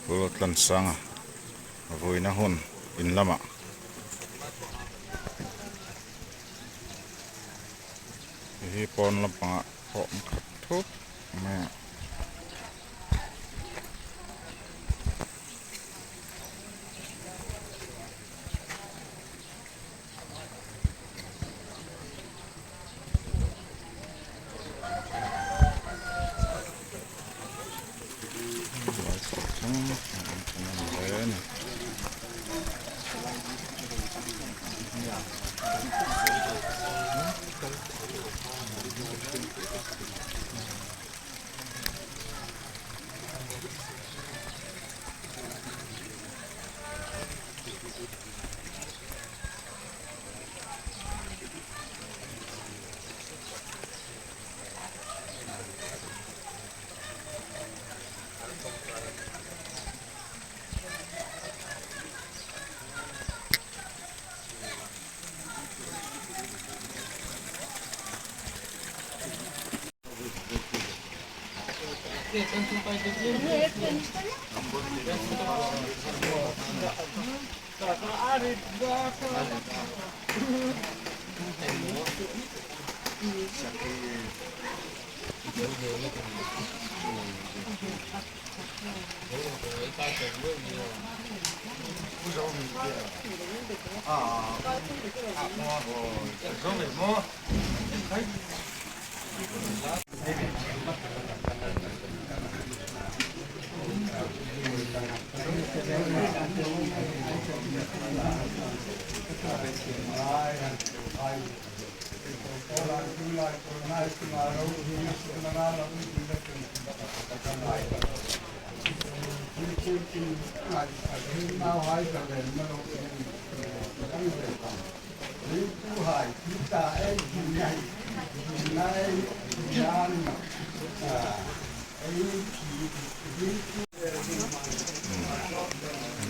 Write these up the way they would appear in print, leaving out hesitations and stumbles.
Pu Tlansanga vuina hun in lamah. Hei hi pawn lampangah pawh an khat thup mai a.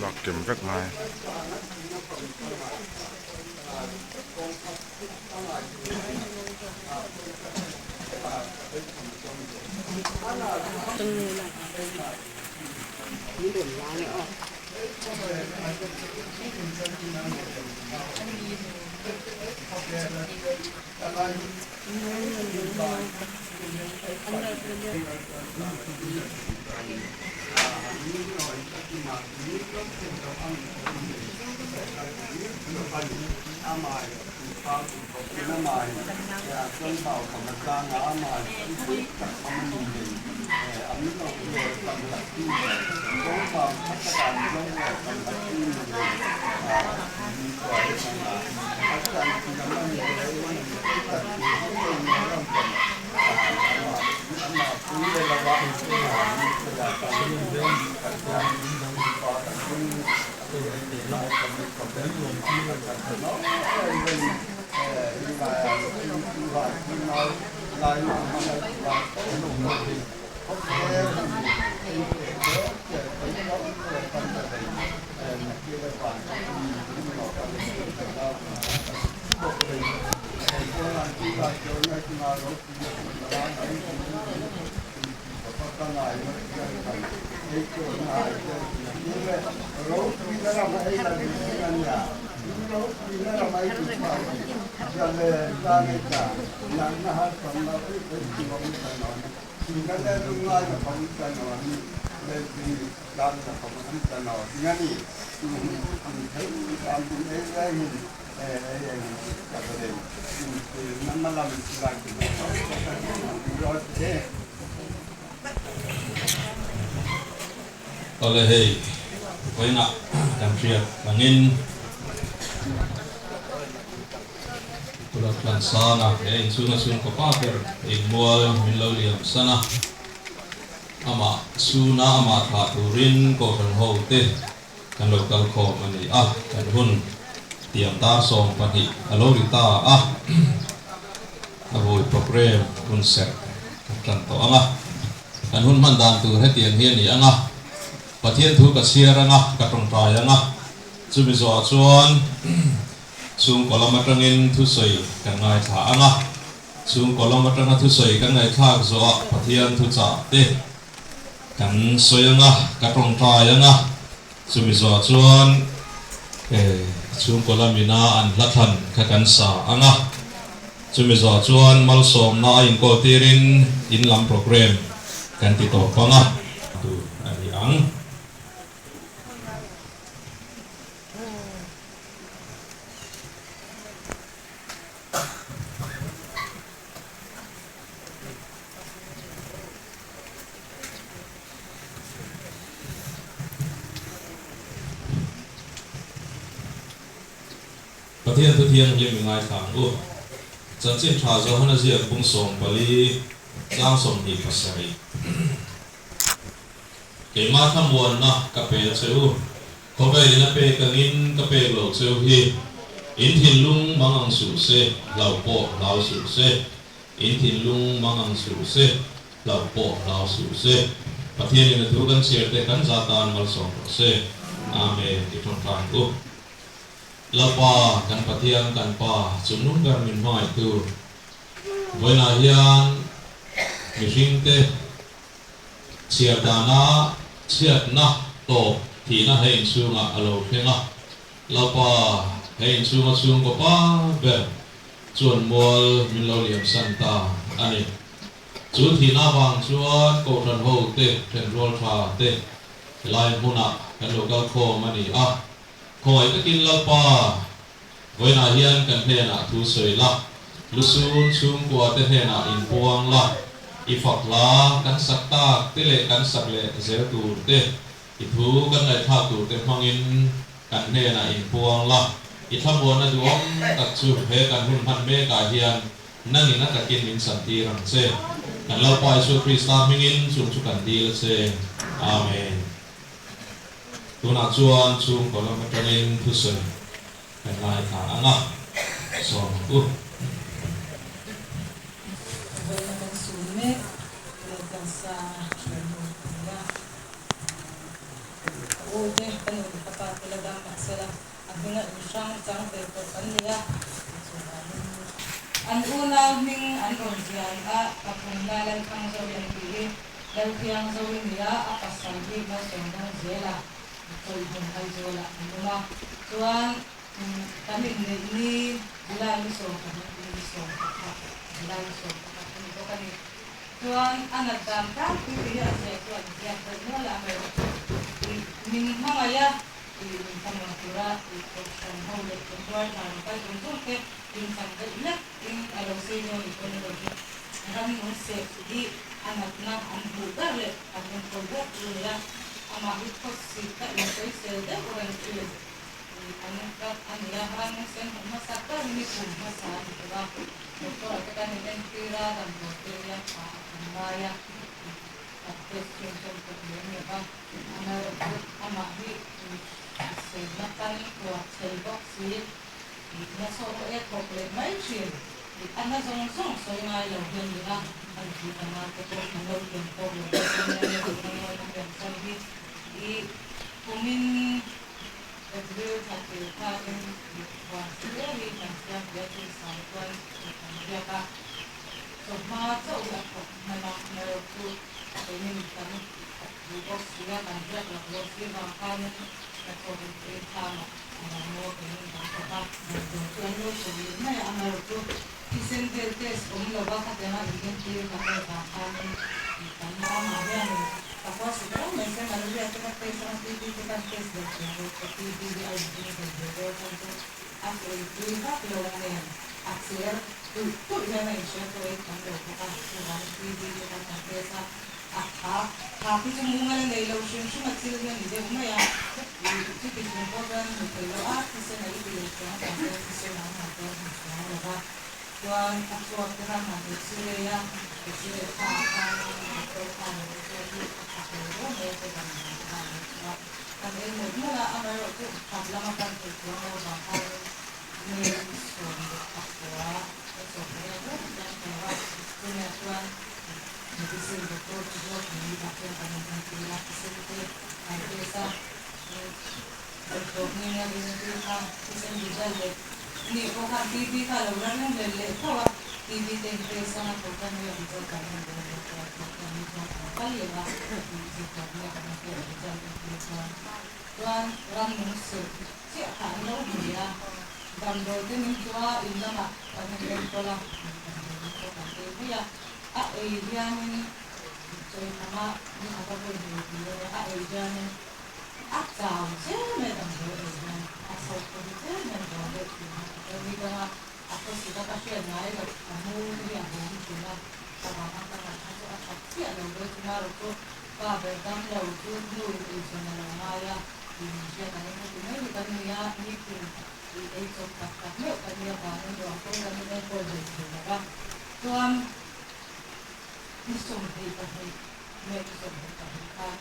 Lak kim vek ngai. Awle hei vawiinah kan hriat angin Pulatlan sanga he inchhunga chhungkaw pa ber inmual min lo liam san a, amah chhuna amah thlah turin Kohhran ho te kan lo kal khawm a ni a, kan hun tiam tar 12 a lo ri ta a, a vui programme hun serh kan tan tawh ang a, kan hun hman dan tur hetiang hi a ni ang a, Pathian thu ka chhiar ang a, ka tawngtai ang a, chumi zawhah chuan chhungkaw lam atangin thusawi kan ngaithla ang a, chhungkaw lam atanga thusawi kan ngaihthlak zawhah Pathian thuchah te. Kan sawi anga, ka tawngtai anga, chumi zawh chuan chhungkaw lamina an hla thlan kha kan sa anga, chumi zawh chuan malsawmna a inkawl tirin in lam programme kan ti tawp anga. Tur a ni ang. Pathian thu thianghlim i ngaithla ang u. Chanchin tha Johana ziak bung 14 tlang 27. Keimah thlamuanna ka pe a che u. Khawvel in a pek angin ka pek lo cheu hi. In thinlung mang ang suh se, hlau pawh hlau suh se. In thinlung mang ang suh se, hlau pawh hlau suh se. Pathian in a thu kan chhiar te kan za tan malsawm rawh se. Amen i tawngtai ang u. Lalpa kan Pathian kan Pa chungnung ber min hmangaihtu vawiinah hian mihringte Chhiar dana chhiatna tawp thihna he inchhungah a lo thleng a, Lalpa, he inchhunga chhungkaw pa ber chuan mual min lo liamsan ta a ni. Chu thihna avang chuan Kohhran hote thenrual tha te helai hmunah kan lo kal khawm a ni a, khawngaih takin Lalpa, Vawiinah hian kan hnenah thu sawi la, lusun chhungkua te hnenah inpuang la, i fak hla kan sak tak te leh kan sak leh zel tur te, i thu kan ngaihthlak tur te hmangin kan hnenah inpuang la, i thlamuanna duhawm tak chu he kan hun hman mekah hian nangin a takin min chantir ang che. Kan Lalpa Isua Krista hmingin chung chu kan dil a che. Amen. Tunah chuan chhungkaw lam atangin thusawi kan ngaithla ang a, sawm ang u. Vawiina kan sun mek Laltlansanga thiannu a ni a, ka u te, ka nu leh ka pa te la dam mahsela a hminga inhrang chang ve tawh kan ni a, chuvangin an unau hming an rawn zian a, pathumna Lalthangzovi an tih hi Lalthiang zo i nia, a pasal hi malsawm dawng zel a, chawlhhmun Aizawlah an awm a. Chuan kan inneih ni July ni 12 ni 11, July ni 11 a ni bawk a ni. Chuan a nat dan tlangpui te hi a ziah chu an ziak deuh nual a, amaherawhchu i min hmangaih a, i min thlamuan tura i kohhran ho leh chawhnuai hna rawn kal zawng zawng te kimchang deuh hlek in a lo sei dawn ni pawn erawh hi rannung seh hi A natna an hmuh ber leh an enkawl ber chu a ni a, amah hi khawsik a insawisel deuh reng thin an kat a ni a, rannung sen hmuh hmasa ber hi ni kum hmasa a ni bawk a, doctor ah te kan inentir a, damdawi te hi a tha a kan ngai a, kan test chhunzawm tawh lem lo va, amaherawhchu amah hi hriselna tan kuah chhel bawk si, nasa pawh e thawk leh mai thin. A na zawng zawng sawi ngai lo hian ni a, a nupui ka nau te pawh an lo thiam tawk lo bawk a nia, nge tuna ngawi na hian chuan hi i kumin April thla tir khanin huan hle hi kan siam ve a, chumi sang chuan kan riak a, chawhma chauh hi a thawk hman a, amaherawh chu keini kan thawk duh bawk si a, kan riak lak lawk si vang khanin hnathawk in ei thlam a. Maw keini kan thawk a, damdawi chu an lo sawi leh mai a, amaherawh chu thisen vel test awm lo va khatianga inentir kan nei vang khanin kan amah hianin ka khua suk reng mai se malaria te ka test anga TB te kan test lo chiang lo ka TB hi a inring thei ve dawn chhan chu a sawi tui vak lo nen a cher tulh tulh hian a inhria pawh ei tham lo bawk a, chuvangin TB te kan han test a. A tha tha khi chu mumal a nei lo hrim hrim a thil hi a ni deuh mai a, chuti chung pawh chuan hmu thei lo a, thisen a i ti lo chuang avang chuan thisen ang han chuan hmu chuang lo va, chuan a chhuak te kha han x-ray a, x-ray kha ah khan doctor khan a lo sawi hi a tha hle hle mai a, te damdawi te kha an lo chhuah a, kan ei mawlh mawlh a, amaherawh chu khat lama pan thei chuang lo avang khanin May 15 a chawhmeh ber chuan ka lo a, chumi ah chuan Medicine doctor chu zawk ni ah chuan kan in entir a, thisen te an test a, bawlhhlawh hming a in entir kha thisen result leh ni pawh khan TB kha a lo la reng leh leh tho a. TV te in face anga programme hi a result kan en dawn lo chuan programme hi chuan an kal leh a, zirtawpni a kan pek result en tir chuan chuan rannung seh chiah kha an lo hmu leh a, damdawi te min chu a in lamah kan in enkawl a, damdawi pawh kan ei mai a, a ei hianin chawihmanga ni khat a vawi hmei tih a nia, a ei hianin a chau zel mai a damdawi a ei hian a chhoh pawh hi tlem hian buai deuh thin a, tichuan ni danga A khawsik a ka hriat ngai loh a mu te hi a hawng thin a, ka vang a ka ngaih kha chu a that chiah lo ve chu marawh chu pa ber dam lo chu hnu in eizawn a lo ngai a tih min hriat ang in heti mai hi kan ni a, nitin tih ei chawp tak tak meuh kan nia vangin ruang pawh kan in enkawl hlei thei lo va, chuan ni 22 May ni 22 khan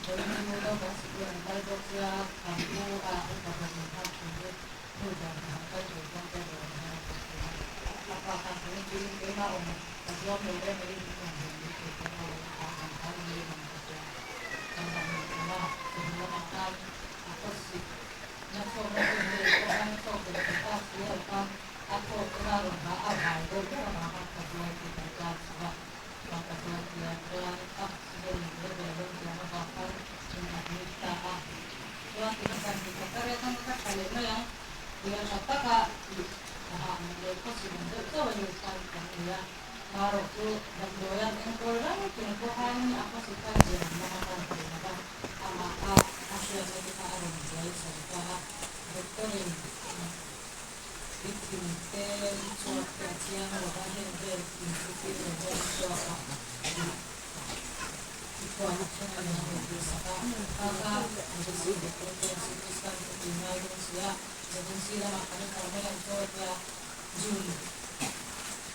vawiin chu naupang sikul an kal bawk sia, kan pu a upa ber min nghak thin chu. Hnu dan han kal tur chuan ka zawh ang hian a kal thin a, a pa khan ka rin tuiin keimah awm ka zuam lo em mai in awm ve mai thei ka lo a han kal mai ang ka tia. Kan han in awm a, chawhnu lamah khan a khawsik na chhuak na hun leh pawh a chhuak ve thei ta si lo khan a thawk te kha rawn ha a vai deuh deuh avang khan ka zuai tih kan tlan chho a, chuan ka zuai tih ah chuan oxygen level a rawn hniam avang khan min admit ta a. Chuan ti ka san tih ka riat ang ka tha leh mai ang ti a tha taka tih a hah ang leh khawsik ang deuh chauh a ni khan kan nei a. Marawh chu damdawi an enkawl reng chung pawh khan a khawsik khan zir ang lama pan thei lo va, amah kha a hriatna te kha a rawn buai chho ta a. Doctor in i thin te i chhuak te a chiang lo va, heng vel inchhuttir lo va i chhuak a tih I khuan a thleng a ni ang tih sak a, kha kha Jesse doctor chuan CT scan chu tui ngai dawn si a, ZNC lamah kan kal mai ang chaw tia June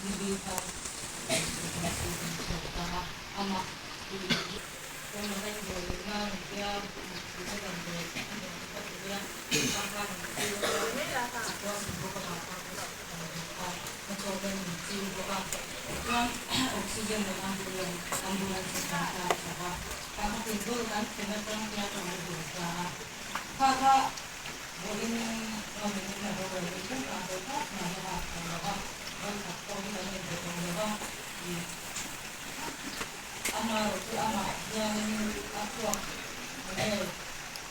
ni bi khan ZNC kan chhuak ta a, amah i phone a rawn dawi leh nan an tia, tihna damdawi an rawn ti ka ti mai a, kha khan an ti a, a khua sin bawk avang khan kan hmu a, a chaw ten min ching bawk a, chuan oxygen leh ambulance ambulance in kan tlan chho a, kha kha tin dawr kan thlen atang hian a lo hul ta a, kha kha vawiin rawn in a boral leh thleng khan pawh kha hna hi a hak thei lo va, vawikhat pawh hi kan inbe tawh lo va, ih amaherawh chu amah hianin a chhuak enge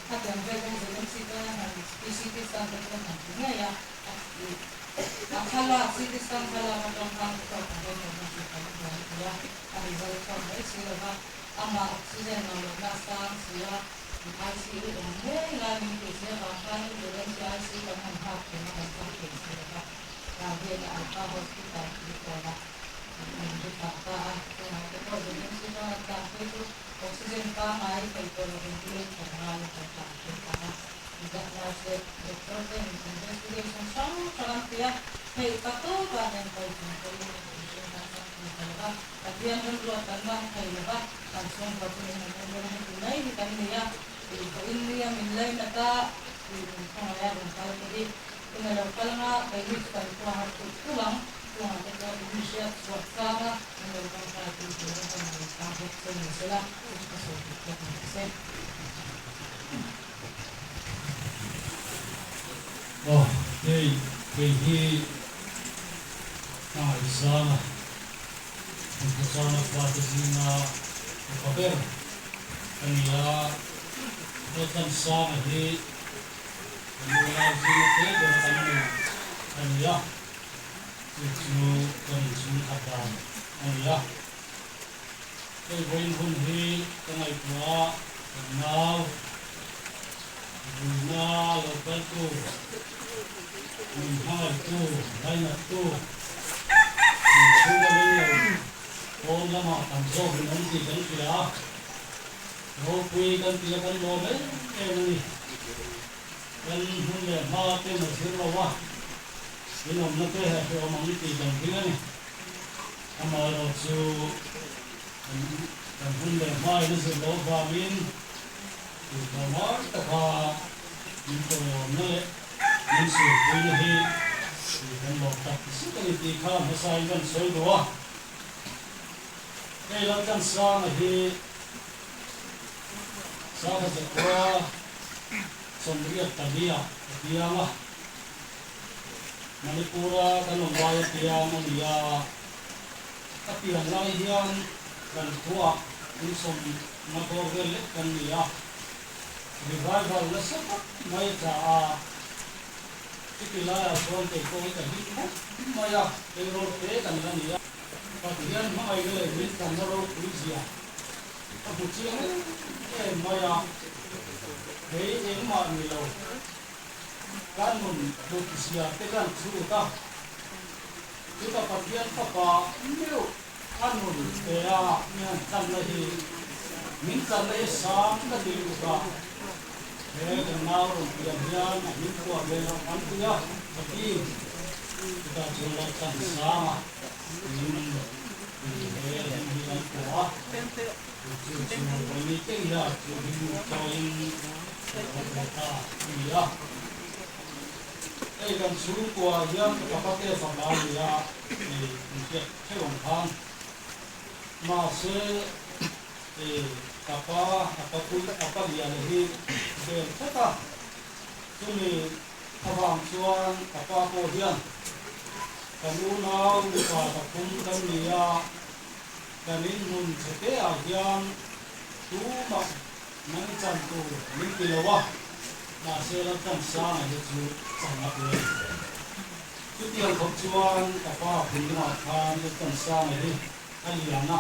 khatiang vel kawng ZMC te han PCT scan te chu han ti ngei a. A thlalak CT scan thlalak atang khan chhuak ang dawn lo tih kan hmu an ti a, a result chhuak mai si lo va, amah oxygen mamawhna a sang si a, ICU awm ngei lai min tih si avang khan emergency ICU kan han nghak thei a, kan chang thei si lo va, Ralvela Alpha Hospital tih kawnah min ri thlah ta a, tunah te pawh emergency chuan an tlan phei chu oxygen pangngai theih tawh lovin ventilator ngaiin kan tlan phei ta a. Nurse leh doctor ten investigation hrang hrang an ti a, theih pa tawp a enkawl chung pawhin mihring kan chang thei ta lova, Pathian remruat kan bang thei lova, kan chhungkua chu min han enkawl a heti mai hi kan ni a, tih pawhin nia min lainat a, tih min khawngaih a rawn kal te hi hun a lo kal anga keini chu kan khua har tulh tulh ang, chungah te chuan in hriat chhuah chang a, min lo tawngtai pui turin ka ngaih ta bawk che ni sela, chu chu ka sawi duh tawk ang che. Aw, hei kei hi ka ngaihzang a, Hmuhkhawchana fate zinga upa ber ka ni a, Laltlansanga hi kan unau zinga te ber kan nu a ni a, chu chu kan inchhungkhat dan a ni a. Hei vawiin hun hi ka ngaihtuah a, kan nau vuina lo kaltu, min hmangaihtu, lainattu, min chhunga ring lo pawn lamah tam zawk in awm tih kan hria a, ropui kan ti a kan lawm em em a ni. Kan hmun leh hma ten a zir lo a, in awmna te a hrehawm ang tih kan ring a ni. Amaherawh chu kan hun leh hmain a zir loh avangin tihhlauhmar taka min tawiawmna leh min sulpuina hi tih kan lawm tak zet a ni tih kha hmasain kan sawi duh a. Hei Laltlansanga hi Sangha Zakua 84 a piang a. Manipur-a kan awm lai apiang a ni a, a pian lai hian kan khuaah insawmna bawr vel lek kan ni a, revival nasa tak mai tla a, chuti laiah chuan kei pawh hi ka hlim khawp mai a, tleirawl te kan la ni a, Pathian hmangaihna leh min tlanna ropui zia ka hmu chiang em em mai a, kei engmah ni lo. Kan nun hlut zia te kan chhut a, chuta Pathian fapa meuh a nun pe a mi han tlanna hi min tlanna hi sang ka ti lut a, he kan nau rawn pian hian a hming phuah ve lo an ti a, ka ti. Chutah chuan lo tlan sang a, min he hming hi an phuah a, chu chu Vawini teng hian chu hming chawiin a ni a. Hei kan chhungkua hian ka pate fapa a ni a tih in hriat theuh ang khan. Mahse ka pa a pa pui a pa lian hi bel tlat a, chumi avang chuan ka pa pawh hian kan unau mipa pathum kan ni a, kan inhmun chhe te ah hian tumah Nang chan tur min ti lo a, mahse Laltan Sanga hi chu chan a pe. Chutiang khawp chuan ka pa thinlungah khan Laltan Sanga hi a lian a,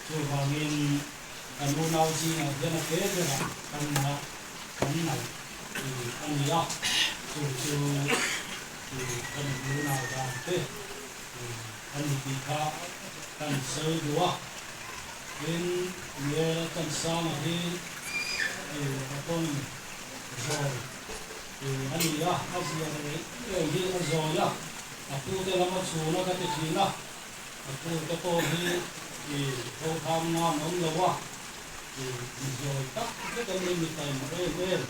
chuvangin kan unau zingah hian a pe berah kan na kan ngaih a ni a, chu chu kan unau dan te a ni tih kha kan sawi duh a. Tin, nge Chansanga hi a tawn zawi a ni a, a zia reng reng hi a zawi a, a pute lam a chhun a ka ti thin a, a pute pawh hi tho tham nan awm lo a, mi zawi tak vek an ni, mi taima em em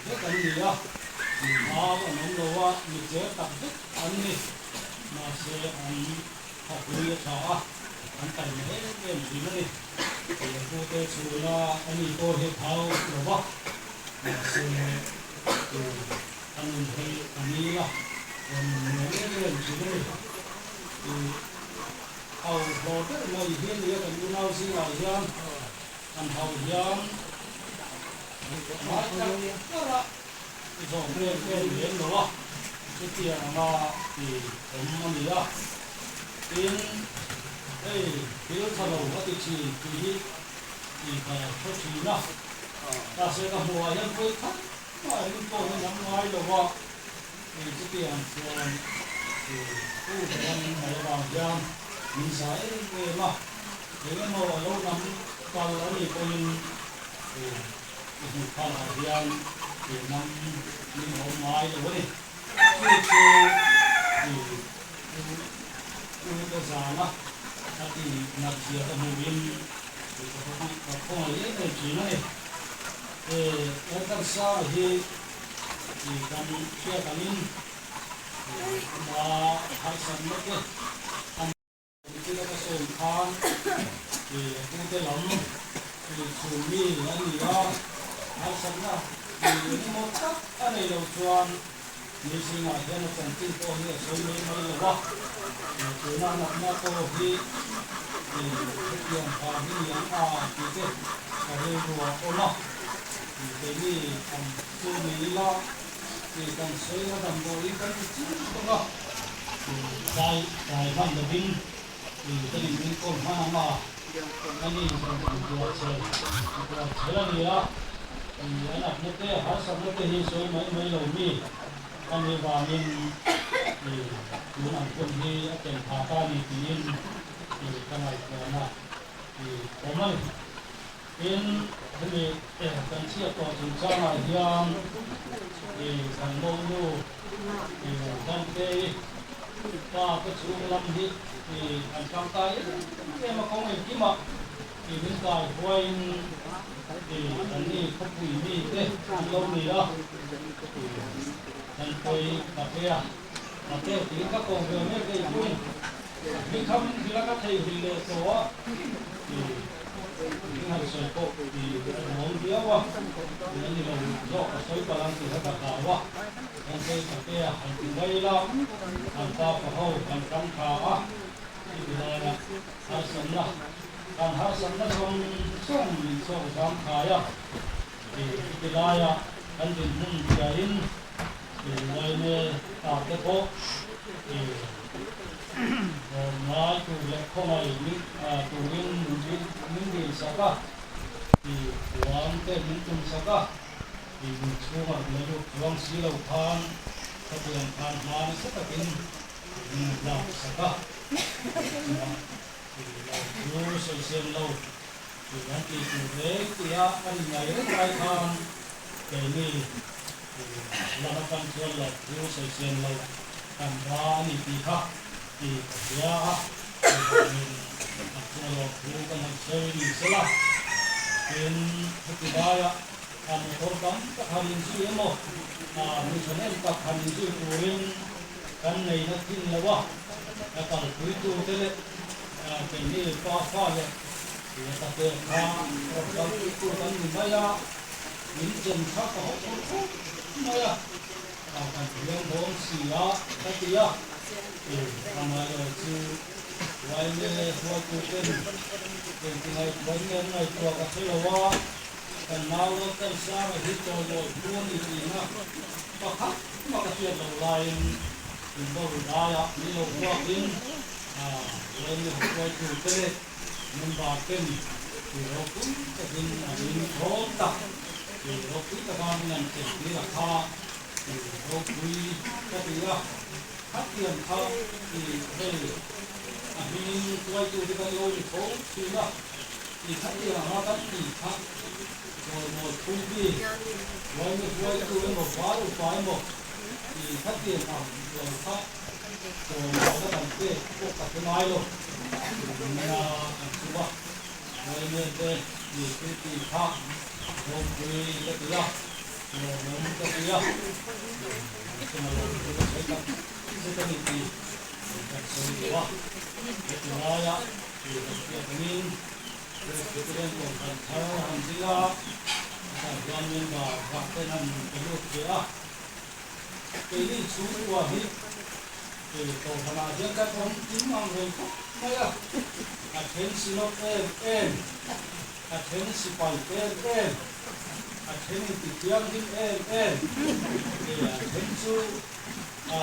vek an ni a, mi thau an awm lo a, mi cher tak vek an ni, mahse an Thapui a tha a, an taima em em thin a ni. Lehkute chhuna a ni pawh hi thau lo va, mahse a nun hi a nil a, a nun nuam em em thin a ni. Hau hlawh ber mai hi a ni a, kan unau zingah hian an hau hian ngai kar kar a zawm em em lem lo a, chutiang anga ti awm a ni a. Tin, hei thil tha lo a ti thin tih hi tih ka hre thin a, mahse ka hmuhah hian pawi khat mah ring pawh hi an ngai lo a, hei chutiang chuan pu ber an mai avang hian min za em em a, eng emaw a lo nam kal a nih pawhin i hmuh phalh ah hian tih nam min awm ngai lo a ni. Chu chu U ka zan a, a ti nat zia ka hmuhin ka khawngaih em em thin a ni. Elkansanga hi kan hriat angin ama harsatna te a Thil a ka sawi khan a pute lam chhun mi a ni a, harsatna eng emaw tak a nei lo chuan mi zingah hian a chanchin pawh hi a sawi mai mai lo a, tuna natna pawh hi hetiang vang hi ni ang a tih te ka rilru a awm a, keini ang chu ni ila kan sawi a damdawiin kan ti chiang bawk a. Dai dai hman lovin kan in enkawl hman ang a, kan in buah chhe buah chhe a ni a, an atna te harsatna te hi sawi mai mai lo mi a nih vangin tun ang hun hi a ken phah ta a ni tiin ka ngaihtuahna awm a ni. Tin, hemi kan chhiat tawh chungchangah hian kan monu Dantei pa te chhung lam hi an tangkai em em a, kawng engkimah min kai huaiin kan ni khawpui mi te an lo ni a, Dantei Patea Pate tiin ka kawm ve mek ei pawhin mi kham thila ka theihnghilh leh tawh a. Min han sawi pawh i a nuam viau. viau a, tih a ni lo zawk ka sawi palh ang tih kha ka hlau a, kan sawi tak e a, han ti mai ila, kan pa pa ho kan tang tha a, chutih laia harsatna, kan harsatna zawng zawng min chhuak zang thai a, chutih laia kan dinhmun hriain Uaine ta te pawh ngai tur leh khawngaih turin min dil sak a, ruang te min tum sak a, min chhungah min lut chuang si lo khan khatiang khan hma nasa takin min lak sak a, chungah lo chu sawisel lo an tih tur reng tia a inngai reng lai khan keini Lam atang chuan lo chu sawisel lo kan ra a ni tih kha ti ka hria a, chuvangin an chunga lo thu kan han sawi ni sela, tin heti laia a motor tam tak han inzui emaw, a mi thahnem tak han inzui turin kan nei na thin lo a, a kalpuitute leh keini pa fa leh lehkha kha rawn kalpuitu kan ni mai a. Min chen kha ka haw phur khawp mai a, a kan thiam dawn si a ka ti a, e amaherawh chu Waile huaitu ten engti ngaihtuah nge an ngaihtuah ka hre lo a, kan nau Doctor Sara hi chawilawi hmu a ni tihna pakhat mah ka hriat loh laiin min bo laiah min lo vuakin Waile huaitu te leh Member ten tui ropui takin an in thawn tak, tui ropui taka min an chen tir a kha tui ropui ka ti a, khatiang kha i hei a hming tuaitu te kan lo ni tho thin a, i khatiang anga kan ti kha chawimawi phui bik, huaimi huaitu emaw val upa emaw i khatiang ang lo kha Chawimawi kan pek pawh ka hre ngai lo. Nuna kan chum a, Ngaihmel te ni thil ti kha ropui ka ti a, lawmawm ka ti a, an chunga lawm chu ka sawi tak zet a ni tih kan sawi duh a. Heti laia tih kan hriat angin Presbyterian Kohhran thar han ding a, hetah hian member vah ten an pe lut ve a. Keini chhungkua hi kei Kohhranah hian kan awm kim ang reng khawp mai a, a then sinawt em em, a then sipai em em, a then inti thianghlim em em, e a then chu a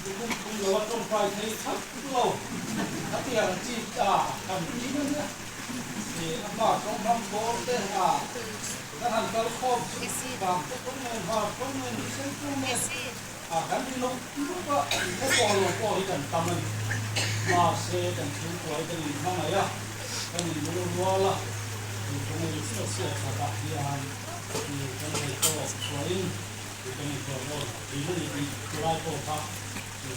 lukhum thum lo a tawngtai thei thak lo, a ti ang chi a kan kim a nia, e a hma tawng hmang bawr te a. Kan han kal khawm chu vang te pawh nen, var pawh nen, hrisel pawh nen a kan ri lo lup a, khaw pawh lo pawh hi kan tam a ni. Mahse kan chhungkua hi kan inhmangaih a, kan inlung rual a, tun i chhiat chhiat khatah hian i kan thei tawk chhuahin i kan inhawrhawl thin a ni tih chulai pawh kha i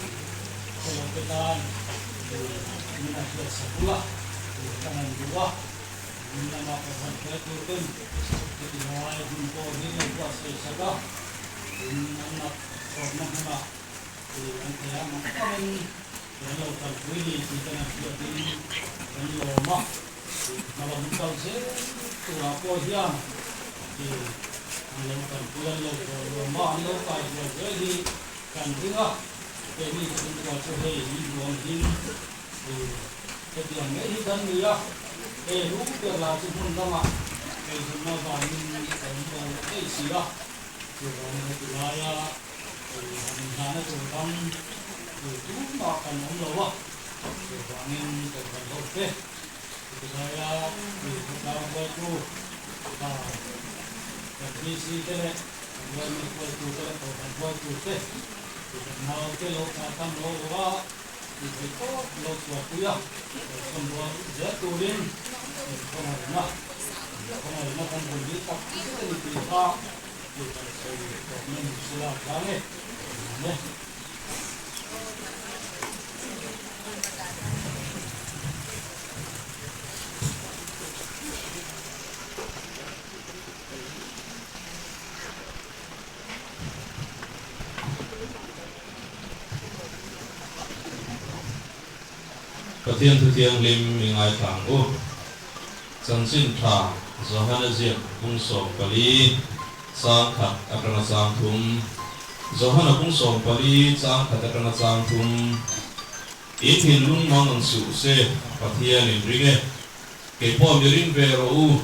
khaw lo te tan i min han hriatsak bul a, i kan han duh a. Min lama ka zan hle tur ten heti lai hun pawh hi lo buatsaih sak a, in an nat chhawrna hmunah tih an thei ang angin kan lo kalpui ni tih kan han hriatin kan lawm a, hma lam kal zel turah pawh hian tih an lo kalpui an lo chhawr a, an lo kai zual zel hi kan ring a, keini chhungkua chu hei min hmuh ang hin Hetiang ngei hi kan ni a, hei lu ber lah chu hmun lamah eizawnna vangin a awm lo daih si a, chuvangin heti laia han inhlahna tur dang tur tumah kan awm lo a, chuvangin kohhran ho te heti laia mi khawtlang huaitu kha kan PC te leh kan yma huaitu te leh kohhran huaitu te kan naute lo thlah tham lo lo a. Tih theih tawp lo chhuahpui a, kalsan rual zel turin inkhawngaihna, inkhawngaihna kan rawn dil tak zet a ni tih kha tih kan sawi tawpna ni se la tlang e, amen e. Pathian Thu Thianghlim i ngaithla ang u. Chanchin Tha Johana ziak bung 14 chang khat atanga chang thum. Johana bung 14 chang khat atanga chang thum. In thinlung mang ang suh se, Pathian in ring e. Kei pawh mi ring ve rawh u.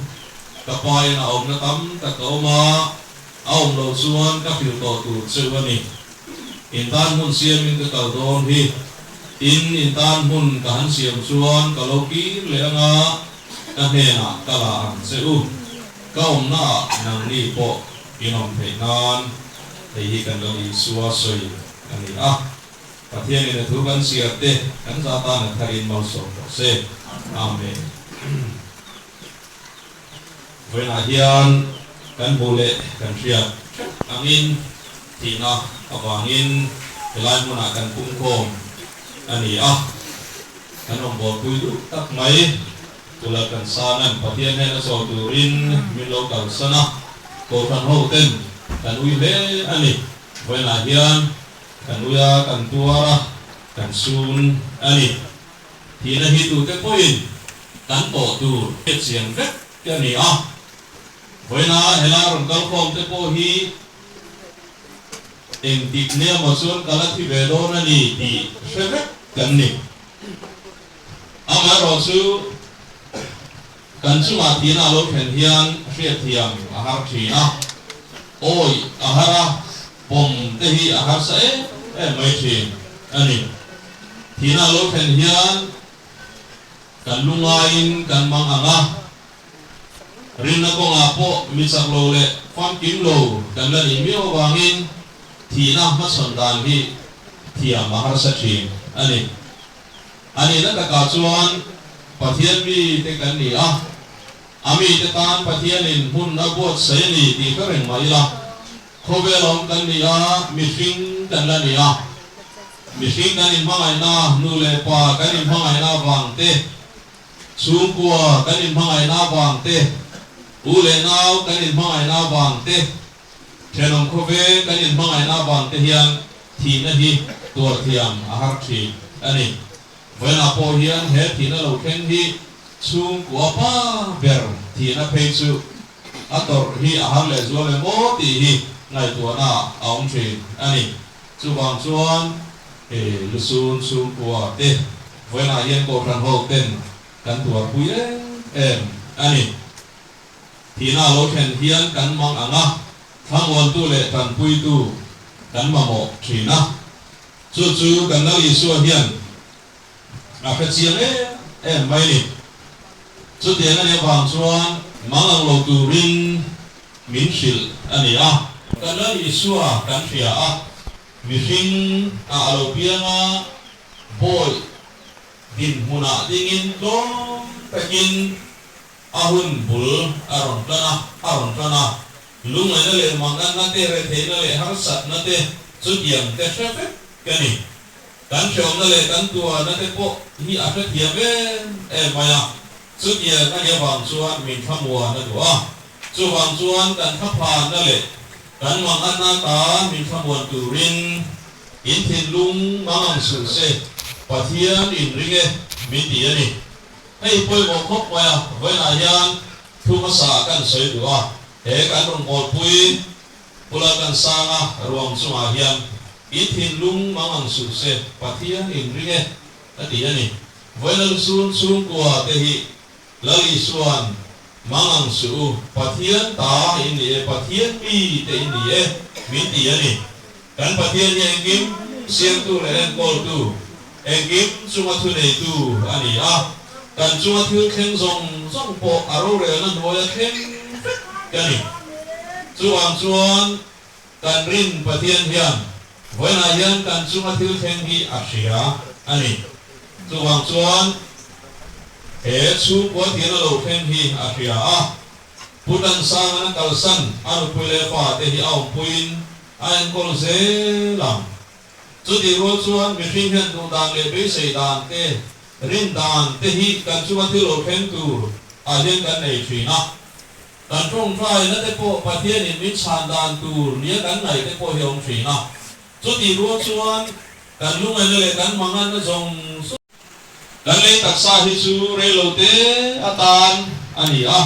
Ka pa in a awmna tam tak a awm a, a awm loh chuan ka hrilh tawh tur cheu a ni. In tan hmun siamin ka kal dawn hi. Tin, in tan hmun ka han siam chuan ka lo kir leh anga ka hnenah ka la ang che u. Ka awmnaah nangni pawh in awm theih nan hei hi kan lo Isua sawi a ni a. Pathianin a thu kan chhiar te kan za tan a tharin malsawm rawh se. Amen. Vawiinah hian kan hmuh leh kan hriat theuh angin thihna avangin helai hmunah kan pungkhawm a ni a, kan rawngbawlpui duh tak mai. Tula kan sangan Pathian hnena chawl turin min lo kalsan a, Kohhran ho ten kan ui hle a ni. Vawiinah hian kan ui a, kan tuar a, kan sun a ni. Thihna hi tute pawhin kan tawh tur hriatchian vek a ni a, vawiina helai rawn kalkhawm te pawh hi engtik nia maw chuan ka la thi ve dawn a ni tih hre vek kan ni. Amaherawh chu kan chungah thihna a lo thlen hian hriatthiam a har thin a, awi a har a, pawm te hi a harsa em em mai thin a ni. Thihna a lo thlen hian kan lu ngaiin kan mang ang a, rinna kawngah pawh mi chak lo leh famkim lo kan la nih miau avangin thihna hmachhawn dan hi thiam a harsa thin a ni. A nihna takah chuan Pathian mite kan ni a, a mite tan Pathianin hmun a buatsaih a ni tih ka reng mah ila, Khawvel awm kan ni a, mihring kan la ni a. Mihring kan inhmangaihna, nu leh pa kan inhmangaihna avang te, chhungkua kan inhmangaihna avang te, u leh nau kan inhmangaihna avang te, thenawm khawveng kan inhmangaihna avang te hian thihna hi tuar thiam a har thin a ni. Vawiinah pawh hian he thihna lo thleng hi chhungkua pa ber thihna phei chu A tawrh hi a har leh zual em aw tih hi ngaihtuahna a awm thin a ni. Chuvang chuan he lusun chhungkua te vawiinah hian Kohhran ho ten kan tuarpui em em a ni. Thihna a lo thlen hian kan mang ang a, thlamuantu leh tanpuitu kan mamawh thin a. Chu chu kan Lal Isua hian A hre chiang em em mai ni. Chutiang a nih avang chuan mang ang lo turin min hrilh a ni a. Kan Lal Isua kan hria a, mihring ah a lo piang a, bawi dinhmunah dingin tlawm takin a hun bul a rawn tan a, a rawn tan a. Lungngaihna leh manganna te, retheihna leh harsatna te chutiang te hre vek ka ni. Kan hreawmna leh kan tuarna te pawh hi a hrethiam em em mai a, chutiang a nih avang chuan min thlamuan a duh a. Chuvang chuan kan thlaphanna leh kan manganna atan min thlamuan turin in thinlung mang ang suh se, Pathian in ring e min ti a ni. Hei pawimawh khawp mai a, vawiinah hian thu hmasa kan sawi duh a, he kan rawngbawlpui Pula kan sang a, ruang chungah hian in thinlung mang ang suh se, Pathian in ring e, a ti a ni. Vawiina lusun chhungkua te hi Lal Isua'n mang ang suh u, Pathian ta in ni e, Pathian mi te in ni e, min ti a ni. Kan Pathian hi engkim siamtu leh enkawltu, engkim chunga thuneitu a ni a, kan chunga thil thleng zawng zawng pawh a rorelna hnuaia thleng vek ka ni. Chuvang chuan kan rin Pathian hian vawiinah hian kan chunga thil thleng hi a hria a ni. Chuvang chuan he chhungkua thihna lo thleng hi a hria a, Pu Tansangan a kalsan a nupui leh fate hi a awmpuiin a enkawl zel ang. Chutih rual chuan mihring hian duh dan leh beisei dan te, rin dan te hi kan chunga thil lo thleng tur ah hian kan nei thin a. Kan tawngtaina te pawh Pathianin min chhan dan tur nia kan ngaih te pawh hi a awm thin a. Chutih rual chuan kan lungaihna leh kan manganna zawng zawng. Kan lei taksa hi chu rei lo te atan. a ni a,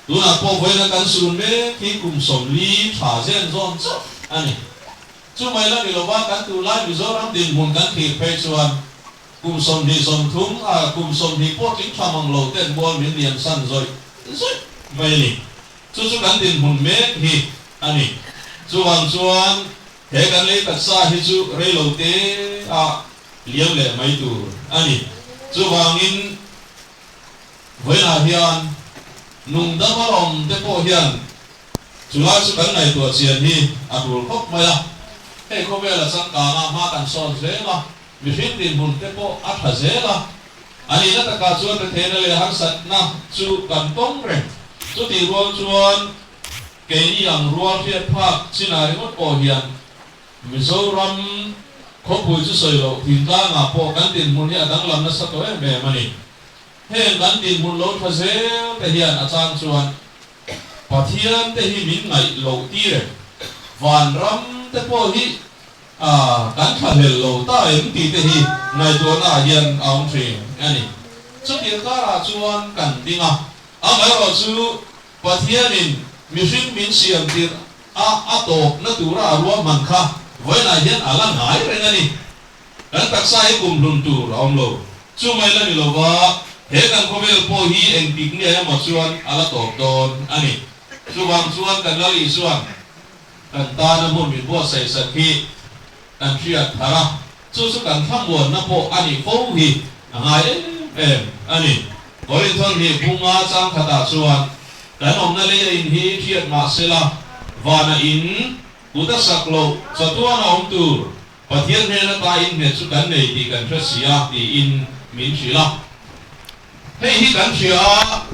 tunah pawh vawiina kan sun mek hi kum 40 tha zen zawn chauh a ni. Chumai la ni lova kan tunlai Mizoram dinhmun kan thlir phei chuan kum 20 30 a kum 20 pawh tling tha mang lo ten mual min liam san zawih zawih mai a ni. Chu chu kan dinhmun mek hi a ni. Chuvang chuan he kan lei taksa hi chu reilo te a liam leh mai tur a ni. Chuvangin vawiinah hian nungdam a awm te pawh hian chulai chu kan ngaihtuah chian hi a tul khawp mai a. Hei khawvel a changkang a, hma kan sawn zel a, mihring dinhmun te pawh a tha zel a. A nihna takah chuan retheihna leh harsatna chu kan tawng reng. Chutih rual chuan keini ang rual hriat phak chinah ringawt pawh hian Mizoram khawpui chu sawi loh thingtlangah pawh kan dinhmun hi a danglam nasa tawh em em a ni. Heng kan dinhmun lo tha zel te hian a chang chuan Pathian te hi min ngaih loh tir em? Vanram te pawh hi kan thlahlel lo ta em tih te hi ngaihtuahna ah hian a awm thin a ni. Chutiang karah chuan kan ding a, amaherawhchu Pathianin mihring min siam tirh a a tawpna tura a ruahman kha vawiinah hian a la ngai reng a ni. Kan taksa hi kum hlun tur a awm lo. Chu mai la ni lova, he kan khawvel pawh hi engtik nge emaw chuan a la tawp dawn a ni. Chuvang chuan kan Lal Isuan kan tana hmun min buatsaih sak hi kan hriat thar a, chu chu kan thlamuanna pawh a nih fo hi a ngai em em a ni. Korinthon hi bunga chang khatah chuan kan awmna lei a in hi hriat mah sela, vana in kut a sak loh chatuan a awm tur Pathian hnen ata in nghet chu kan nei tih kan hre si a tiin min hrilh a. Hei hi kan hria a,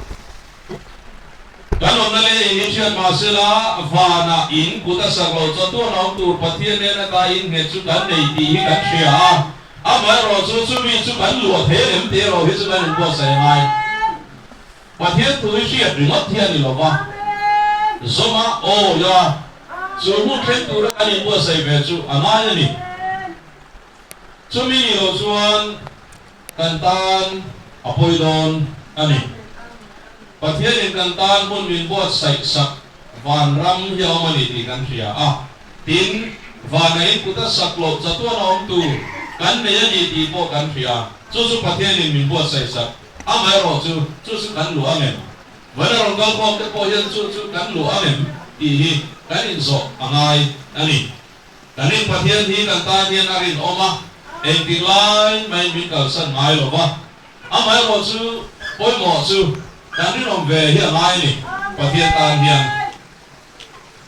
kan awmna lei in hi hriat mah sela, vanah in kut a sak loh chatuan a awm tur Pathian hnen ata in nghet chu kan nei tih hi kan hria a. Amaherawh chu chumi chu kan luah thei em tih erawh hi chu kan inbuatsaih a ngai. Pathian thu hi hriat ringawt hi a ni lo va, zawma awi a, chu hmun thleng tura kan inbuatsaih ve chu a ngai a ni. Chumi ni lo chuan kan tan a pawi dawn a ni. Pathianin kan tan hmun min buatsaih sak vanram hi a awm a ni tih kan hria a, tin, vana in kut a sak loh chatuan a awm tur kan nei a ni tih pawh kan hria. Chu chu Pathianin min buatsaih sak. Amaherawh chu, chu chu kan luh ang em? Vawiin a rawn kal khawm te pawh hian chu chu kan luh ang em tih hi kan inzawh a ngai a ni. Kan rin Pathian hi kan tan hian a rinawm a, engtik lai maiin min kalsan ngai lo va. Amaherawh chu, pawimawh chu kan rinawm ve hi a ngai a ni, Pathian tan hian.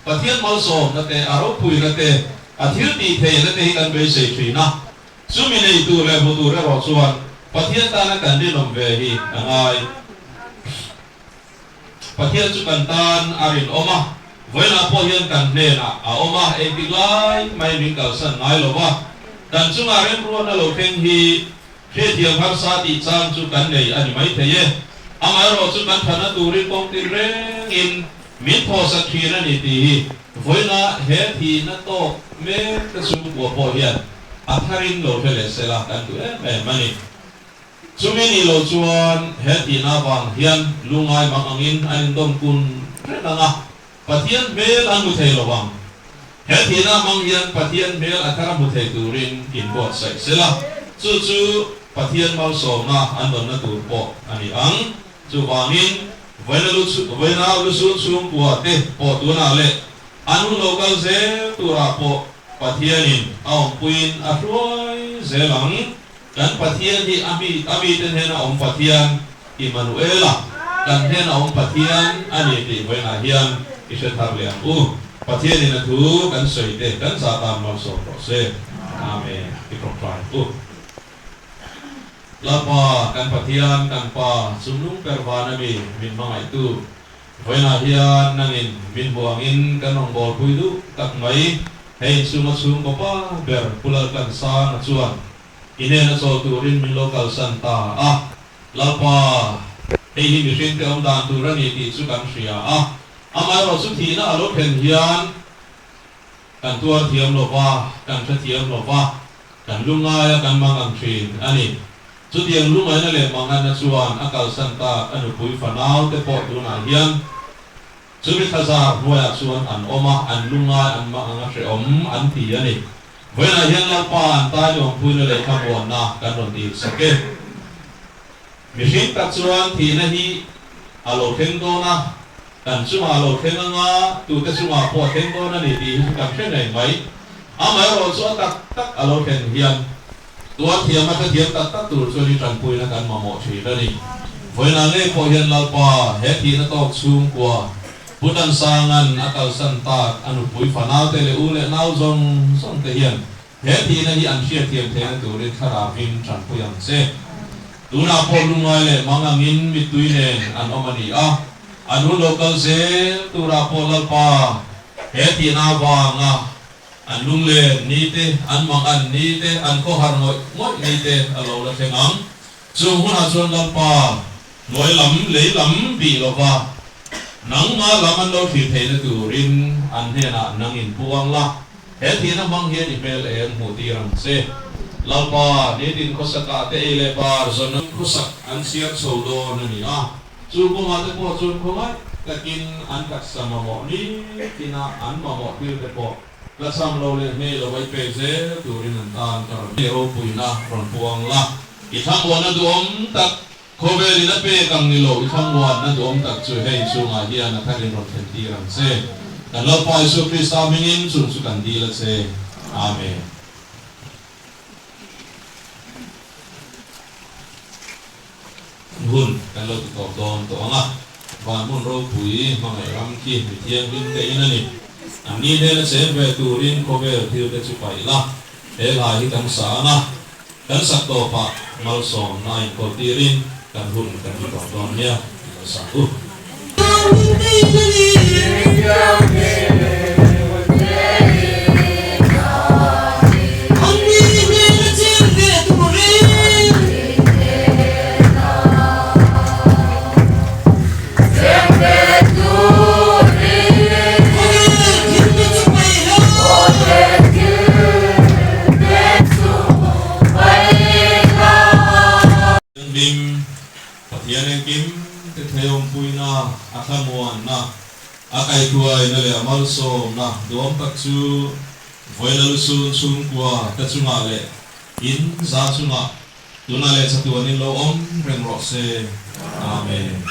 Pathian malsawmna te, a ropuina te, a thil tih theihna te hi kan beisei thin a. Chumi nei tur leh hmu tur erawh chuan Pathian tana kan rinawm ve hi a ngai. Pathian chu kan tan a rinawm a, vawiinah pawh hian kan hnenah a awm a, engtik lai mai min kalsan ngai lo va. Kan chungah remruatna lo thleng hi hriathiam harsa tih chang chu kan nei a ni maithei e. Amaherawh chu kan thana turin kawng tin rengin min thawhsak thin a ni tih hi vawiinah he thihna tawk mek te chhungkua pawh hian a tharin lo hre leh sela kan duh em em a ni. Chumi nih loh chuan he thihna avang hian lungai mang angin an indawm kun reng ang a, Pathian hmel an hmu thei lo vang. He thihna hmang hian Pathian hmel a thar a hmu thei turin inbuatsaih sela, chu chu Pathian malsawmna an dawnna tur pawh a ni ang. Chuvangin, vawiina lu vawiina lusun chhungkua te pawh tunah leh an hun lo kal zel turah pawh Pathianin a awmpuiin a hruai zel ang. Kan Pathian hi a mi a mite hnena awm Pathian, Immanuela, kan hnena awm Pathian a ni tih vawiinah hian i hre thar leh ang u. Pathianin a thu kan sawi te kan zah tan malsawm rawh se. Amen. I tawngtai u. Lalpa, kan Pathian, kan Pa, chungnung ber van ami min hmangaihtu, vawiinah hian nangin min hmu angin kan rawngbâwl pui duh tak mai. Hei inchhunga chhungkaw pa ber Pu Laltlansanga chuan i hnena chawl turin min lo kalsan ta a. Lalpa, hei hi mihringte awm dan tur a ni tih chu kan hria a. Amaherawh chu thihna a lo thlen hian kan tuar thiam lo va, kan hre thiam lo va, kan lungaia kan mang ang thin a ni. Chutiang lungaina leh manganna chuan a kalsan tak a nupui fanau te pawh tunah hian chumi thlazar hnuaiah chuan an awm a, an lungai an mang anga hrehawm an ti a ni. Vawiinah hian Lalpa an tai nuampuina leh thlamuanna kan rawn dil sak e. Mihring tak chuan thihna hi a lo thleng dawn a, kan chungah a lo thleng anga, tute chungah pawh a thleng dawn a ni tih hi chu kan hre ngei mai. Amaherawh chu a tak tak a lo thlen hian tuar thiam a hrethiam tak tak tur chuan i tanpuina kan mamawh thin a ni. Vawiinah ngei pawh hian Lalpa he thihna tawk chhungkua Pu Tansanga'n a kalsan tak a nupui fanaute leh u leh nau zawng zawng te hian He thihna hi an hriatthiam theihna turin thlarauin tanpui ang che. Tunah pawh lungngai leh mang angin mittui nen an awm a ni a, an hun lo kal zel turah pawh Lalpa he thihna avanga an lunglen ni te, an mang an ni te, an khawhar ngawih ngawih ni te a lo la thleng ang. Chung hunah chuan Lalpa hnuai lam lei lam bih lova nangmah lam an lo thlir theihna turin an hnenah nang inpuang la. He thihna hmang hian i hmel eng hmuh tir ang che. Lalpa, nitin khawsakah te ei leh bar zawn an khawsak an chhiar chho dawn a ni a, chu kawngah te pawh chuan khawngaih takin an taksa mamawh nitina an mamawh thil te pawh la cham lo leh hmei lo vai pek zel turin an tan ka rawn nei ropuina rawn puang la. I thlamuanna duhawm tak khawvelin a pek ang ni lo, i thlamuanna duhawm tak chu hei chungah hian a tharin rawn thlen tir ang che. Kan Lalpa Isua Krista hmingin chung chu kan dil a che. Amen. Hun kan lo ti tawp dawn tawh ang a, van hmun ropui hmangaih ram khi mi thianghlim te in a ni. An ni hnena cheng ve turin khawvel thil te chu paih la, he hla hi kan sa ang a, Kan sak tawpah malsawmna a inkawl tirin kan hun kan ti tawp dawn nia i lo sak u. Hlim, Pathian engkim te theiawmpuina, a thlamuanna, a kaihhruaina leh a malsawmna duhawm tak chu vawiina lusun chhungkua te chungah leh in za chungah Tunah leh chatuanin lo awm reng rawh se. Amen.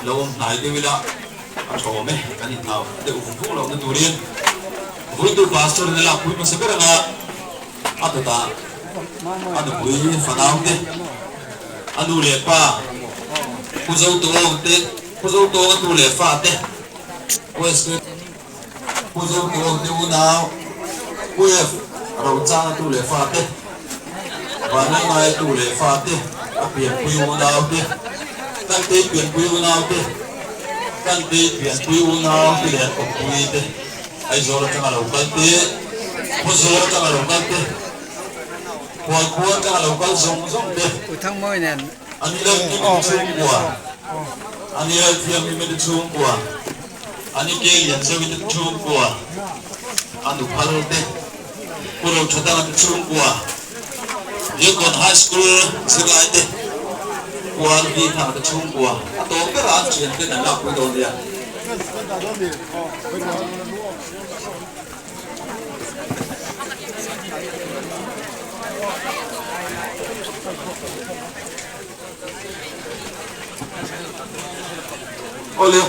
Lo awm hnai deuh ila. A tha awm e, kan inthlau deuh vung vung lohna turin Vuitu Pastor in a lakpui hmasa ber anga a dawtah a nupui fanau te, a nu leh pa Pu Zotawng te, Pu Zotawnga tu leh fa te, Pu SK Pu Zotawng te unau, Pu F Rochanga tu leh fa te, Vanlalngaia tu leh fa te, a pianpui unau te, Kantei pianpui unau te, Kantei pianpui unau te leh an kawppui te, Aizawl atanga lo kal te, Khawzawl atanga lo kal te, Khualkhua atanga lo kal zawng zawng te, Ani Lalkimi te chhungkua, Ani Lalthianghlimite te chhungkua, Ani ke lian zeuh in chhungkua, a nu phal te, Pu Rothadanga te chhungkua, Yukon High School zirlai te, Pu RV Thanga te chhungkua, a tawp berah an thian ten an lakpui dawn nia. Awle,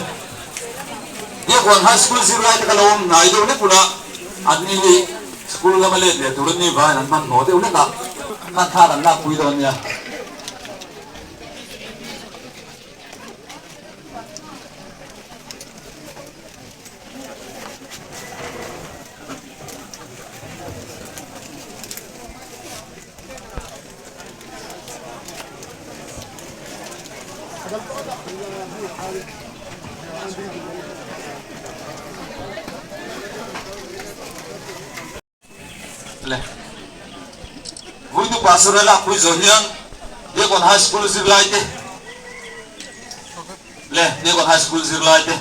Biakhuan High School zirlai te ka lo awm hnai deuh hlek ula, an ni hi school lama let leh tur an ni vaiin an hmanhmawh deuh hlek a, khan thla kan lakpui dawn nia. Vuitu Pastor a lakpui zawh hian Diakon High School zirlaite leh Diakon High School zirlaite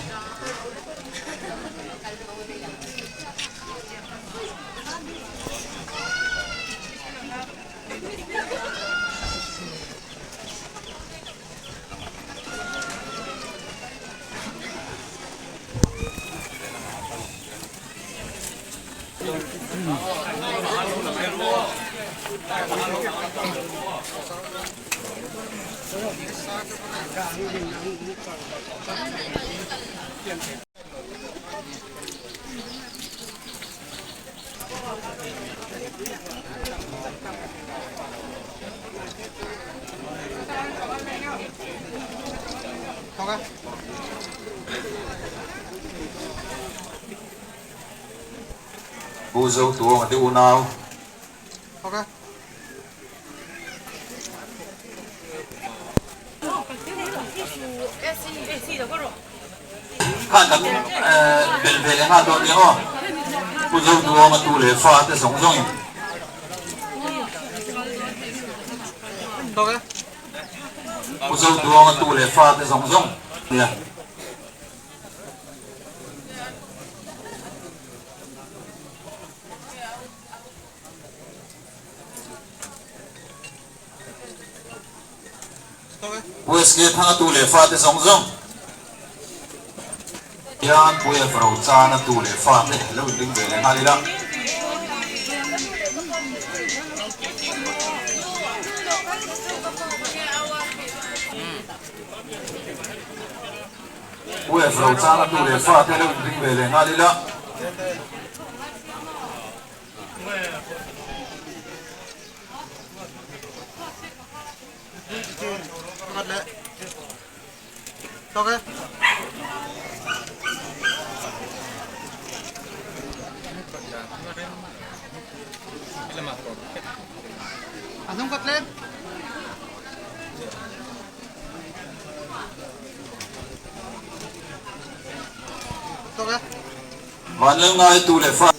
Pu Zotuanga te unau. Khan kan bel ve leh nghal dawn nia aw. Pu Zotuanga tu leh fa te zawng zawngin. Pu Zotuanga tu leh fa te zawng zawng nia. USK thanga tu leh fate zawng zawng hian Pu F Rochana tu leh fate lo inring ve leh nghal ila. Pu F Rochana tu leh fate lo inring ve leh nghal ila. Vanlalngai tu leh fa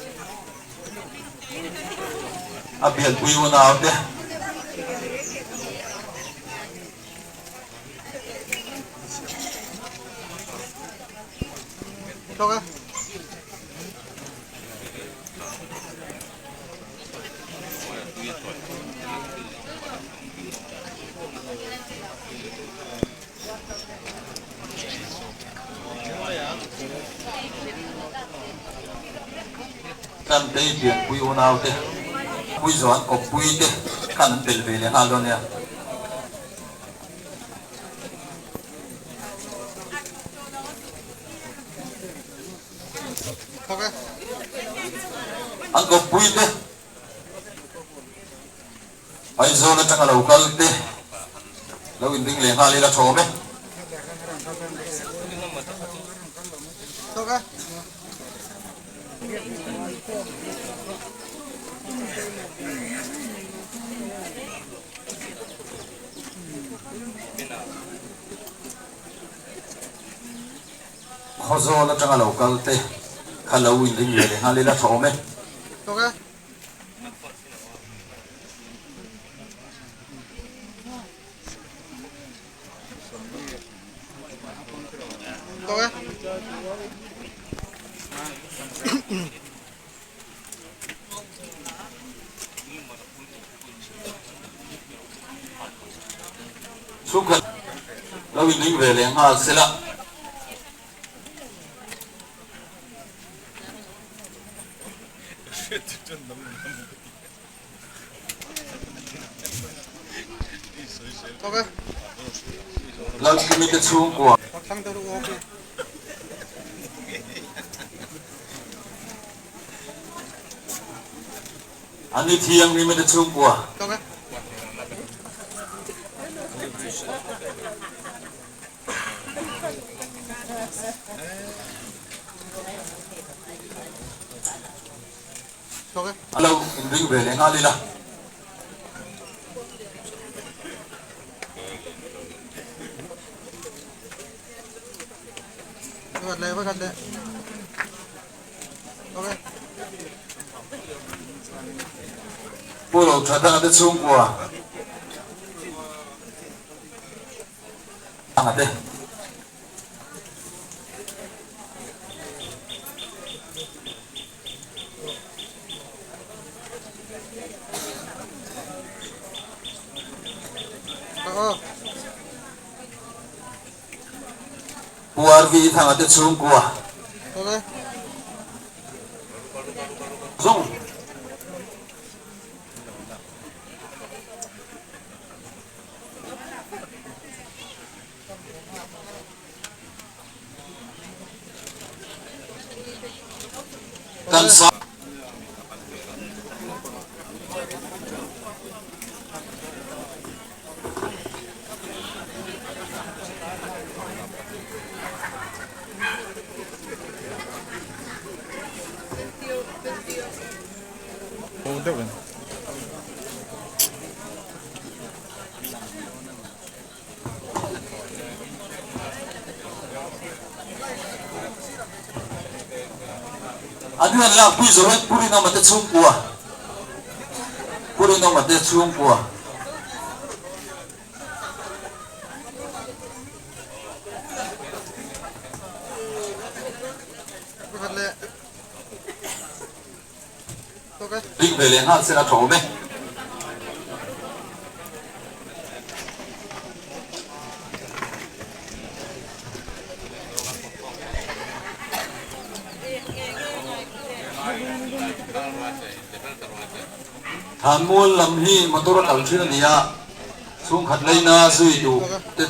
A bialpui unau te. Kan tei pianpui unau te pui zawh an kawppui te khan an bel ve leh nghal dawn nia. An kawppui te Aizawl atanga lo kal te lo inring leh nghal ila tha awm e. Khawzawl atanga lo kal te kha lo inring leh nghal ila tha awm e. Chhungkhat lo inring ve leh nghal sela. Lalkimi te chhungkua. An ni thianghlim te chhungkua. A lo inring ve leh nghal ila. Pu Rothadanga te chhungkua Anga te. Pu RV Thanga te chhungkua zawng. Kan sa. An hian lakpui zawhin Pu Rinawma te chhungkua Pu Rinawma te chhungkua Ding ve leh nghal sen a tha awm e. Thanmual lam hi motor a kal thin a ni a, chhungkhat leina zui duh te.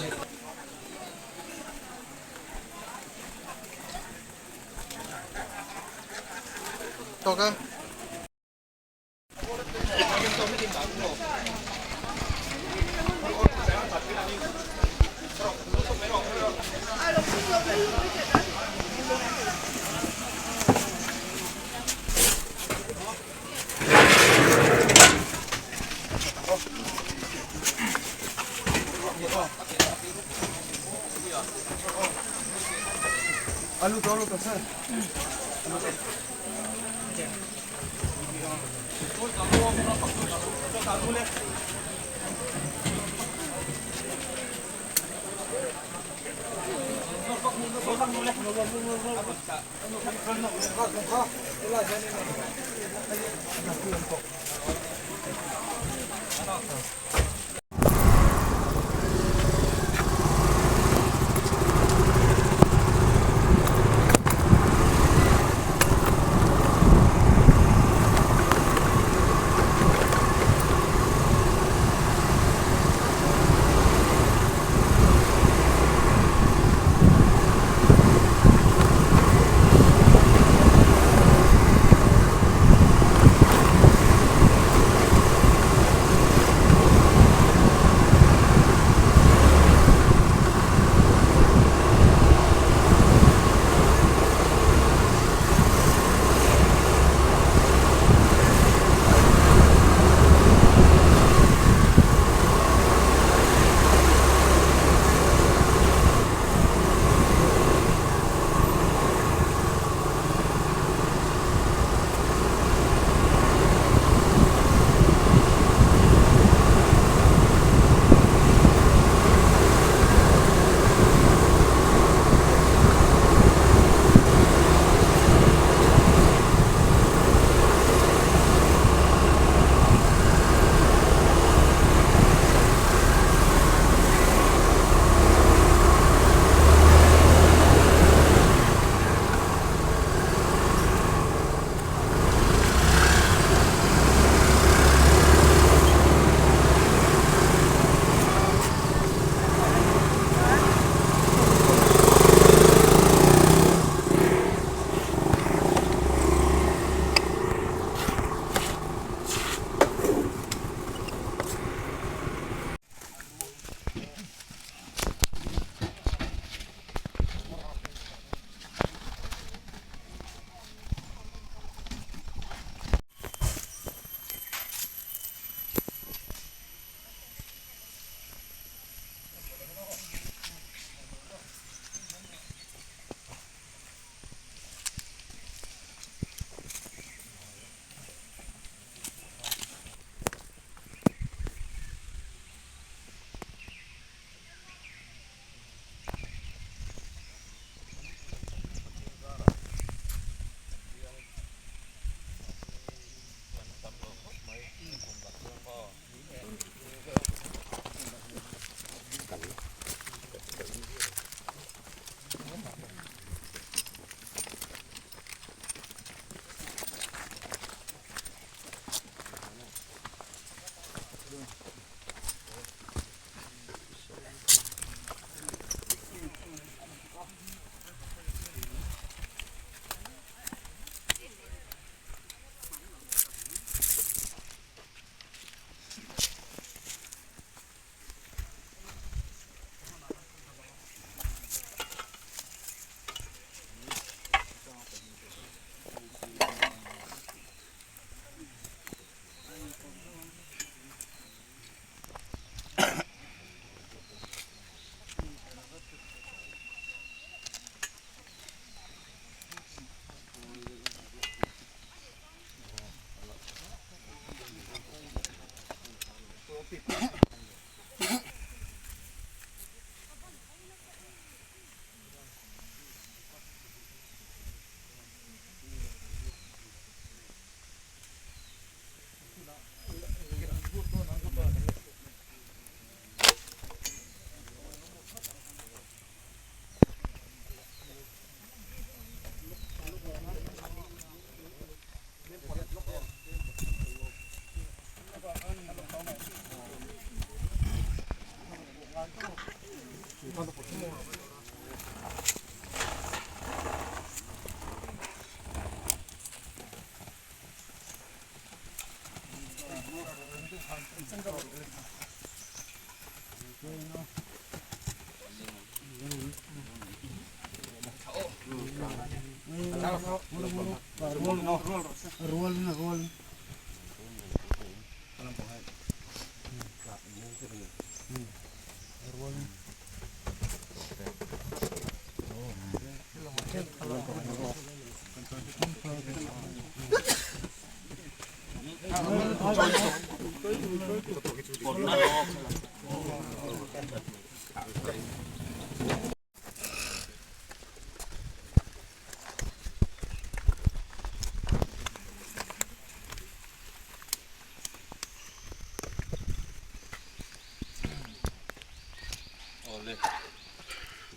Awle,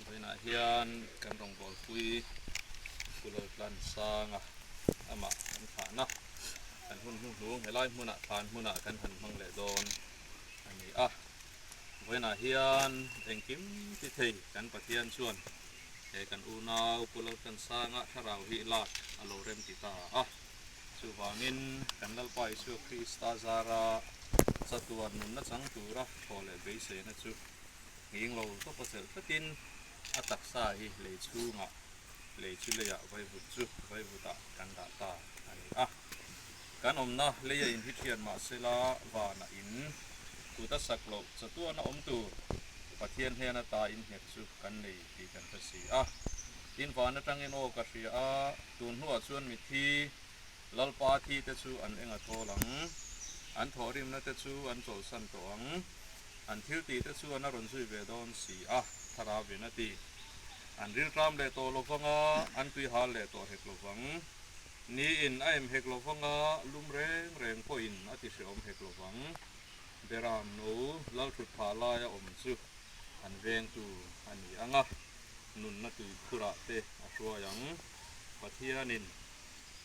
vawiinah hian kan rawngbawlpui Pu Laltlansanga amah kan thlahna kan hun hnuhnung helai hmunah thlan hmunah kan han hmang leh dawn a ni a. Vawiinah hian engkim ti thei kan Pathian chuan he kan unau Pu Laltlansanga thlarau hi lak a lo rem ti ta a. Chuvangin kan Lalpa Isua Krista zara chatuan nunna chang tura thaw leh beiseina chu nghing lo tawpa chelh tlatin a taksa hi lei chhungah lei chu leiah vaivut chu vaivutah kan dah ta a ni a. Kan awmna leia in hi thian mahsela vanah in kut a sak loh chatuan a awm tur Pathian hnena ta in nghet chu kan nei tih kan hre si a. Tin van atangin aw ka hria a, tun hnuah chuan mithi Lalpa thi te chu an eng a thawl ang, an thawhrimna te chu an chawlhsan tawh ang, an thil tih te chuan a rawn zui ve dawn si a, Thlarauin a ti. An rilṭam leh tawh lovang a, an tui hal leh tawh hek lovang. Niin a em hek lovang a, lum reng reng pawhin a ti hrehawm hek lovang. Beram no lalthut phah laia awm chu an vengtu a ni ang a, nunna tui phurah te a hruai ang. Pathianin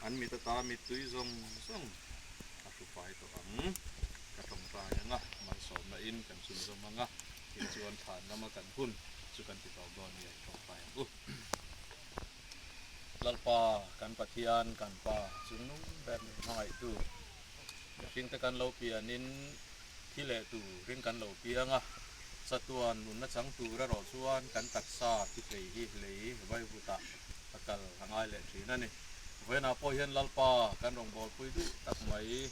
an mit ata mittui zawng zawng a hru fai tawh ang. Ka tawngtai ang a, malsawmna in kan chhunzawm ang a, tichuan thlan lama kan hun chu kan ti tawp dawn nia i tawngtai ang u. Lalpa, kan Pathian, kan Pa, chungnung ber min hmangaihtu, mihringte kan lo pianin thi leh turin kan lo piang a, chatuan nunna chang tur erawh chuan kan taksa thi thei hi lei vaivutah a kal a ngai leh thin a ni. Vawiinah pawh hian Lalpa kan rawngbawlpui duh tak mai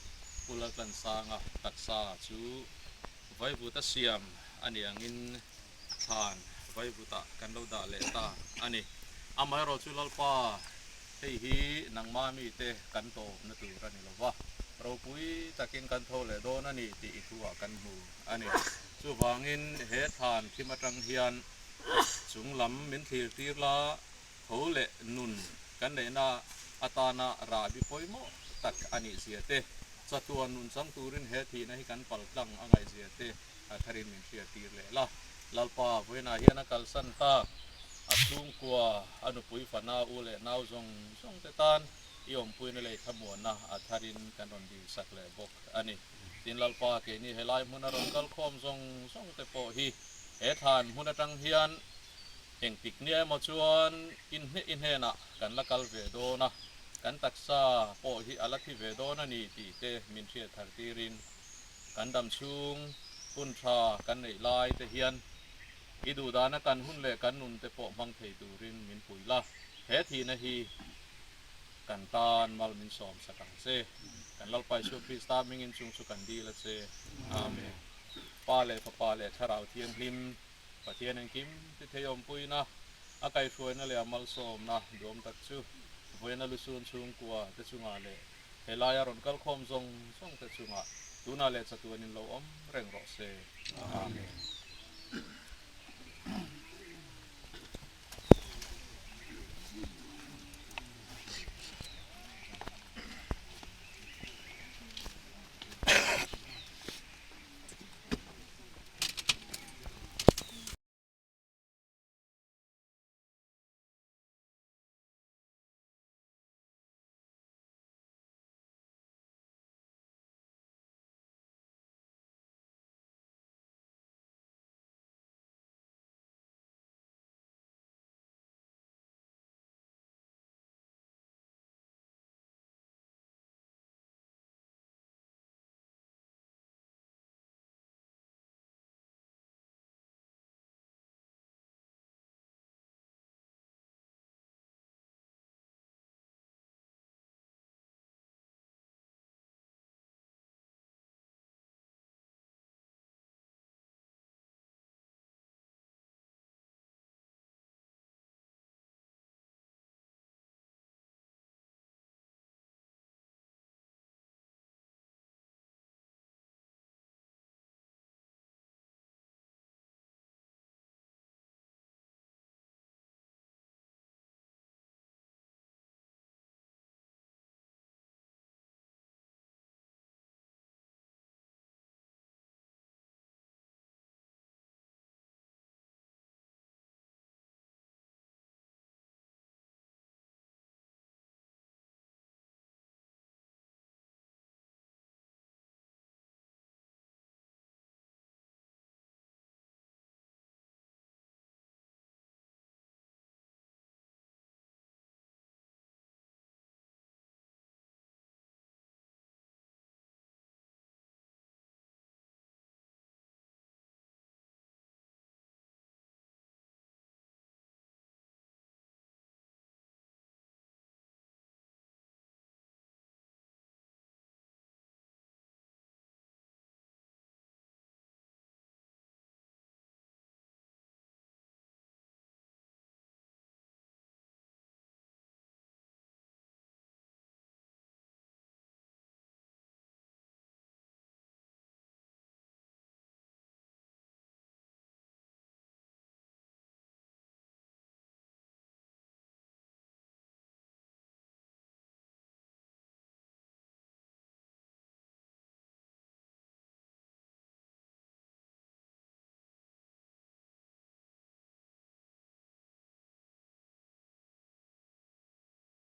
Pu Laltlansanga taksa chu vaivuta siam a ni angin thlan vaivutah kan lo dah leh ta a ni. Amaherawh chu Lalpa, hei hi nangma mite kan tawpna tur a ni lo va, ropui takin kan tho leh dawn a ni tih i thuah kan hmu a ni. Chuvangin he thlan thim atang hian chung lam min thlir tir la, tho leh nun kan neihna atana rahbi pawimawh tak a nih zia te, chatuan nun chang turin he thihna hi kan paltlang a ngaih zia te, A tharin min hriat tir leh la. Lalpa, vawiinah hian a kalsan tak. A chhungkua, a nupui fana u leh nau zawng zawng te tan i awmpuina lei thlamuanna a tharin kan rawn dil sak leh bawk a ni. Tin, Lalpa, keini helai hmuna rawn kal khawm zawng zawng te pawh hi he thlan hmun atang hian engtik nia emaw chuan i hnenah kan la kal ve dawn a, kan taksa pawh hi a la thi ve dawn a ni tih te min hriat thar tirin Kan dam chhung hun tha kan neih lai te hian i duhdana kan hun leh kan nun te pawh hmang thei turin min pui la, he thihna hi kan tan mal min sawm sak ang che. Kan Lalpa Isua Krista hmingin chung chu kan dil a che. Amen. Pa leh Fapa leh Thlarau Thianghlim, Pathian engkim ti thei awmpuina, a kaihhruaina leh a malsawmna duam tak chu vawiina lusun chhungkua te chungah leh Helaia rawn kal khawm zawng zawng te chungah Tunah leh chatuanin lo awm reng rawh se. Amen.